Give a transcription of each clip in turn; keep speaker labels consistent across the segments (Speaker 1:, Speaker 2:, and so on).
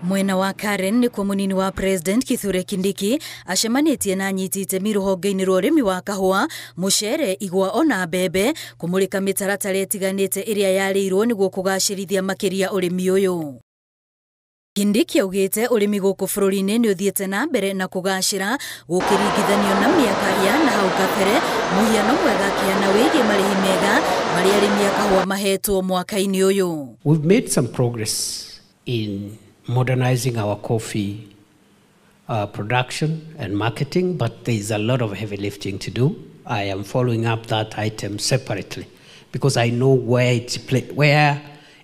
Speaker 1: Mwena wa Karen nĩkuo mũnini wa President Kithure Kindiki acemanĩtie na anyiti itemi rũhonge-inĩ rwa ũrĩmi wa kahũa, mũcere, igwa ona mbembe kũmũrĩka mĩtaratara ĩtiganĩte ĩrĩa yarĩirwo nĩguo kũgacĩrithia makĩria ũrĩmi ũyũ. Kindiki augĩte ũrĩmi gũkũ bũrũri-inĩ nĩ ũthiĩte na mbere na kũgacĩra gũkĩringithanio na mĩaka ya na hau kabere, mũhiano mwega akĩheana wĩgiĩ marĩhi mega marĩa arĩmi a kahũa mahetwo mwaka-inĩ ũyũ.
Speaker 2: We've made some progress in modernizing our coffee production and marketing, but there is a lot of heavy lifting to do. I am following up that item separately because I know where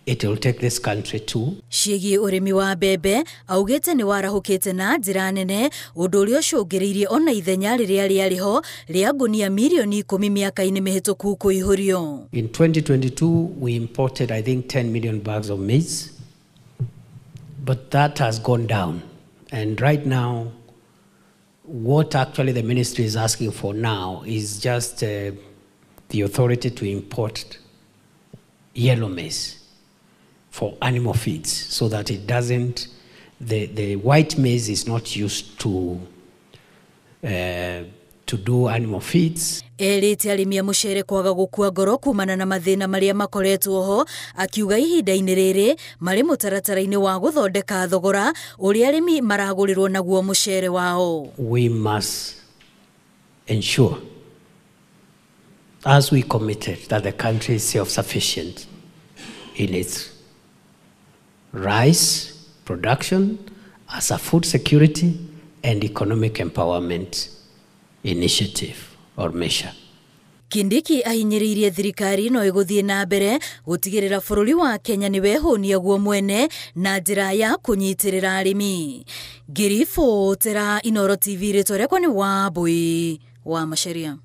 Speaker 2: it will take this country to.
Speaker 1: Ciĩgiĩ ũrĩmi wa mbembe augĩte nĩ warahũkĩte na njĩra nene, ũndũ ũrĩa ũcũngĩrĩirie ona ithenya rĩrĩa rĩarĩ ho rĩa ngunia mirioni 10 mĩaka-inĩ mĩhĩtũku kũihũrio.
Speaker 2: In 2022 we imported, I think, 10 million bags of maize, but that has gone down. And right now, what actually the ministry is asking for now is just the authority to import yellow maize for animal feeds, so that it doesn't, the white maize is not used to do animal feeds.
Speaker 1: Erĩte arĩmi a mũcere kwaga gũkua ngoro kumana na mathĩna marĩa makoretwo ho, akiuga ihinda-inĩ rĩrĩ marĩ mũtaratara-inĩ wa gũthondeka thogora ũrĩa arĩmi maragũrĩrwo naguo mũcere wao.
Speaker 2: We must ensure, as we committed, that the country is self-sufficient in its rice production as a food security and economic empowerment initiative or measure.
Speaker 1: Kindiki ahinyĩrĩirie thirikari no ĩgũthiĩ na mbere gũtigĩrĩra bũrũri wa Kenya nĩ wehũnia guo mwene na njĩra ya kũnyitĩrĩra arĩmi. Ngĩribotera Inooro TV, rĩtwa rĩakwa nĩ Wambui wa Macharia.